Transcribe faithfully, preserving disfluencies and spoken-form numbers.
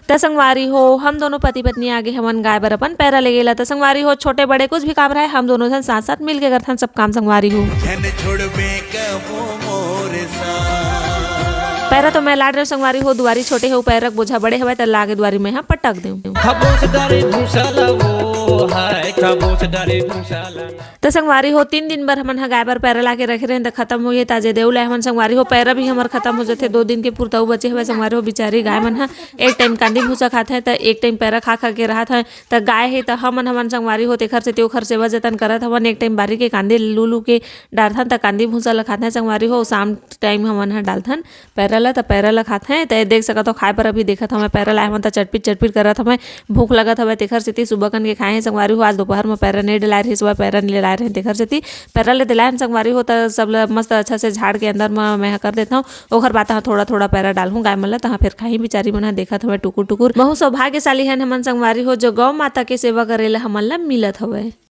त संगवारी हो, हम दोनों पति पत्नी आगे हवन गाय बर अपन पैरा लेगे ला। त संगवारी हो, छोटे बड़े कुछ भी काम रहे, हम दोनों झन साथ साथ मिल के करथन सब काम संगवारी हो। झन छोड़बे कबो मोर साथ। पैरा तो मैं लाद रहे संगवारी हो, दुआरी छोटे हे, पैरा के बोझा बड़े हवय, त लागे दुआरी मैं हा पटक देव। खबोच डारे भूसा ला वो हाय, खबोच डारे भूसा ला। त संगवारी हो, तीन दिन बर हमन ह गाय बर पैरा ला के रखे रहेन, त खत्म हो गे। ताजे देव लाए हमन संगवारी हो, पैरा भी हमर खत्म हो जथे। दो दिन के पुरताऊ बचे हवय संगवारी हो। बिचारी गाय मन ह एक टाइम कांदी भूसा खाथे, त एक टाइम पैरा खा खा के रहत हवय। त गाय हे, त हमन हमन संगवारी हो, तेखर सेती ओखर सेवा जतन करत हवन। एक टाइम बारी के कांदी लू लू के डारथन, त कांदी भूसा ल खाथे संगवारी हो। शाम टाइम हमन ह डालथन पैरा ला, त पैरा ला खाथे। त देख सकत हो, खाए बर अभी देखत हवय, पैरा लाए हमन त चटपिट चटपिट करत हवय। भूख लगत हवय, तेखर सेती सुबह कन के खाए हे संगवारी हो। आज दोपहर म पैरा नइ डलाए रहिस, सुबह पैरा नइ लाए रहे, तेखर सेती पैरा ले दिलाए हन संगवारी हो। त सब ल मस्त अच्छा से झाड़ के अंदर म मैं ह कर देथव। ओखर बाद तहाँ थोड़ा थोड़ा पैरा डालहूँ गाय मन ल, तहाँ फेर खाही। बिचारी मन ह देखत हवय टुकुर टुकुर। बहुत सौभाग्यशाली हन हमन संगवारी हो, जो गौ माता के सेवा करे ला हमन ला मिलत हवय।